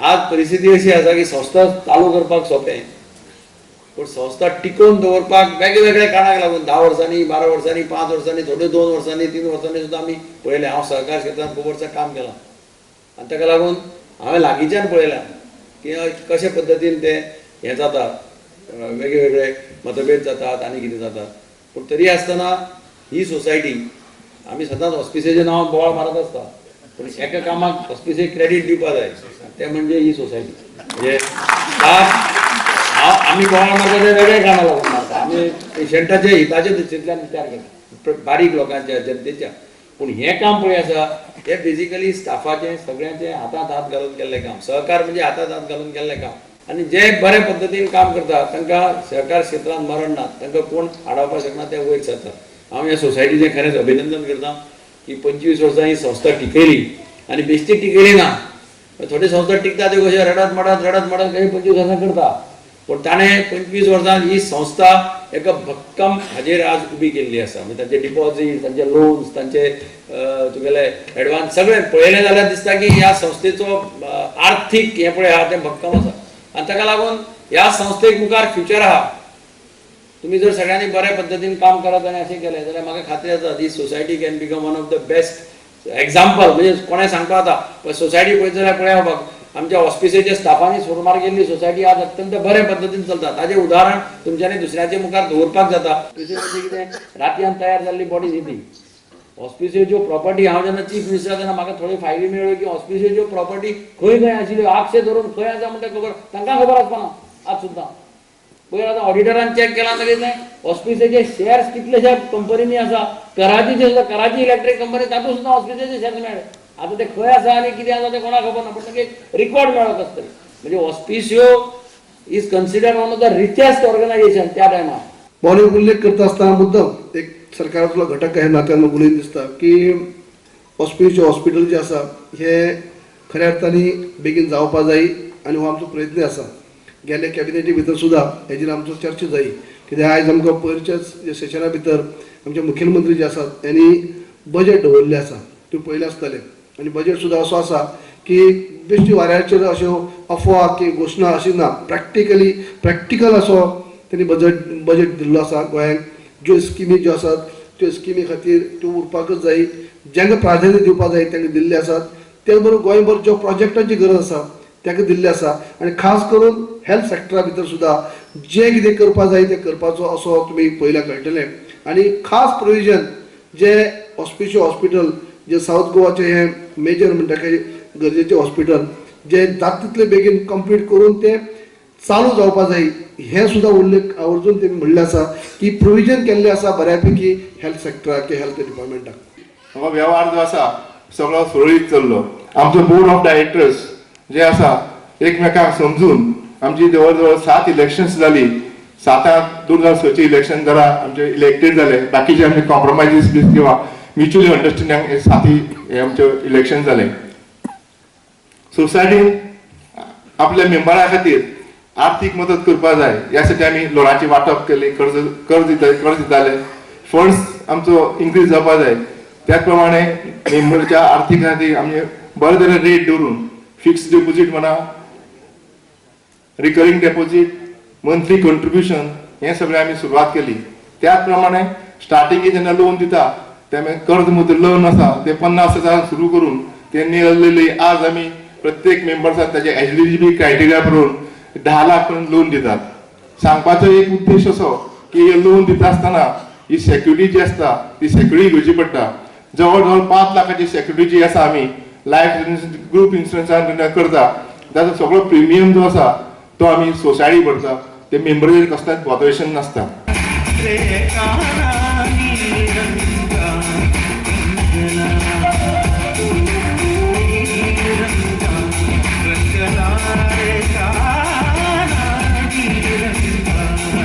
आज परिस्थिती अशी आसा की संस्था चालू करपाक सोंपें, पूण संस्था टिकोवन दवरपाक वेगळे कारणाक लागून 10 वर्सांनी, 12 वर्सांनी, 5 वर्सांनी, थोड्यो 2 वर्सांनी, 3 वर्सांनी सुद्दां आमी पळयलें. हांव सहकार क्षेत्रांत खूब वर्सां काम केलां आनी ताका लागून हांवें लागींच्यान पळयलां की कशे पद्दतीन ते हें जाता, वेगळे वेगळे मतभेद जातात आनी कितें जातात. पूण तरी आसतना ही सोसायटी आमी सदांच हॉस्पिसाचें नांव बोवाळ मारत आसता, पूण एका कामाक हॉस्पिसेक क्रेडीट दिवपा जाय, तें म्हणजे ही सोसायटी. म्हणजे हांव आमी बोवाळ मारता ते वेगळे कारणाक लागून मारता, आमी पेशंटाच्या हिताच्या दृश्टींतल्यान विचार करता, बारीक लोकांच्या, जनतेच्या. पूण हें काम पळय आसा हें बेजिकली स्टाफाचें सगळ्यांचें हातांत हात घालून केल्लें काम. सहकार म्हणजे हातांत हात घालून केल्लें काम. आनी जे बरे पद्दतीन काम करता तांकां सहकार क्षेत्रांत मरण ना, तांकां कोण आडावपाक शकना, ते वयर सरतात. हांव ह्या सोसायटीचें खरेंच अभिनंदन करता की 25 वर्सां ही संस्था टिकयली आनी बेश्टी टिकयली ना. थोड्यो संस्था टिकता त्यो कश्यो रडत मडत रडत मडत कशें 25 वर्सां करता, पूण ताणें 25 वर्सां ही संस्था एका भक्कम हाजेर आज उबी केल्ली आसा. म्हणजे तांचे डिपॉझीट, तांचे लोन्स, तांचे तुगेले एडवान्स सगळें पळयलें जाल्यार दिसता की ह्या संस्थेचो आर्थीक हें पळय आहा तें भक्कम आसा. आनी ताका लागून ह्या संस्थेक मुखार फ्युचर आहा. तुमी जर सगळ्यांनी बऱ्या पद्दतीन काम करत आनी अशें केलें जाल्यार म्हाका खात्री आसा दी society can become one of the best example. म्हणजे कोणें सांगपा जाता, सोसायटी पळयत जाल्यार पळया बाबा, आमच्या हॉस्पिसाच्या स्टाफांनी सुरमार केल्ली सोसायटी आज अत्यंत बऱ्या पद्दतीन चलता. ताजें उदाहरण तुमच्यांनी दुसऱ्याच्या मुखार दवरपाक जाता. दुसरें म्हणजे कितें, रातयान तयार जाल्ली बॉडी न्ही ती. हॉस्पिसियोच्यो प्रॉपर्टी, हांव जेन्ना चीफ मिनिस्टर तेन्ना म्हाका थोड्यो फायली मेळ्ळ्यो की हॉस्पिसियोच्यो प्रॉपर्टी खंय खंय आशिल्ल्यो, आगशे धरून खंय आसा म्हणटा खबर तांकां खबर आसपाना. आज सुद्दां पयर आतां ऑडिटरान चॅक केला लगेच हॉस्पिसाचे शेअर्स कितलेशा कंपनींनी आसा. कराचीचे सुद्दां, कराची इलेक्ट्रीक कंपनी, तातूंत सुद्दां हॉस्पिसाचे शेअर्स मेळ्ळे. आतां ते खंय आसा आनी कितें आसा तें कोणाक खबर ना, पूण तांकां एक रिकॉर्ड मेळ्ळो कसो तरी. म्हणजे Hospicio is considered one of the richest organization त्या टायमार. मौलिक उल्लेख करता आसतना मुद्दम एक सरकारांतलो घटक ह्या नात्यान उलयन दिसता की हॉस्पिटल हॉस्पिटल जे आसा हे खऱ्या अर्थानी बेगीन जावपा जाय आनी हो आमचो प्रयत्न आसा. गेल्या कॅबिनेटी भितर सुद्दां हेजेर आमचो चर्चा जाय, कित्याक आयज आमकां पयरच्याच सेशना भितर आमचे मुखेलमंत्री जे आसात त्यांनी बजेट दवरलें आसा, तुमी पळयलें आसतलें. आनी बजेट सुद्दां असो आसा की बेश्टी वाऱ्याचेर अश्यो अफवा की घोशणा अशी ना, प्रॅक्टिकली प्रॅक्टिकल असो तेणी बजेट दिल्लो आसा. गोंयांक ज्यो स्किमी ज्यो आसात त्यो स्किमी खातीर त्यो उरपाकच जाय, जांकां प्राधान्य दिवपाक जाय तांकां दिल्ले आसात. त्याच बरोबर गोंयभर ज्यो प्रोजेक्टांची गरज आसा ताका दिल्ले आसा आनी खास करून हेल्थ सेक्टरा भितर सुद्दां जें कितें करपा जाय तें करपाचो असो तुमी पळयल्यार कळटलें. आनी खास प्रोविजन जे हॉस्पिशियो हॉस्पिटल जे सावथ गोवाचें हें मेजर म्हणटा की गरजेचें हॉस्पिटल जे जाता तितले बेगीन कंप्लीट करून तें चालू जावपा जाय, हें सुद्दां उल्लेख आवर्जून तेमी म्हणलें आसा की प्रोविजन केल्लें आसा बऱ्यापैकी हेल्थ सेक्टराक की हेल्थ डिपार्टमेंटाक. हो वेव्हार जो आसा सगळो सुरळीत चल्लो. आमचो बोर्ड ऑफ डायरेक्टर्स जे आसा एकमेकांक समजून आमची जवळ जवळ 7 इलेक्शन्स जाली. सातांत 2006 इलेक्शन जरा आमचे इलेक्टेड जाले, बाकीचे आमचे कॉम्प्रोमायजीस बी किंवा म्युच्युअली अंडरस्टँडिंग हे साती हे आमचे इलेक्शन जाले. सोसायटीन आपल्या मेंबरा खातीर आर्थीक मदत करपाक जाय, ह्या साठी आमी लोनाची वांटप केली, कर्ज कर्ज दिता कर्ज दिताले, फंड्स आमचो इन्क्रीज जावपाक जाय. त्याच प्रमाणे मेंबरच्या आर्थीक खातीर आमी बरे तरेन रेट दवरून फिक्स डिपॉझीट म्हणा, रिकरींग डेपॉझीट, मंथली कंट्रिब्युशन हें सगळें आमी सुरवात केली. त्याच प्रमाणे स्टार्टिंगे जेन्ना लोन दिता तेन्ना कर्ज मुद्र लोन आसा ते 50,000 सुरू करून ते नियरली आज आमी प्रत्येक मेंबर्साक ताजे एलिजिबिलिटी क्रायटेरिया करून 10 लाख पर्यंत लोन दितात. सांगपाचो एक उद्देश असो की हे लोन दिता आसतना ही सेक्युरिटी जी आसता ती सेक्युरिटी घेवची पडटा. जवळ जवळ 5 लाखाची सेक्युरिटी जी आसा आमी लायफ ग्रुप इन्शुरन्सान करता. ताचो सगळो प्रिमियम जो आसा तो आमी सोसायटी भरता, ते मेंबराचेर कसलेंच बॉदरेशन नासता. रे काना नीर.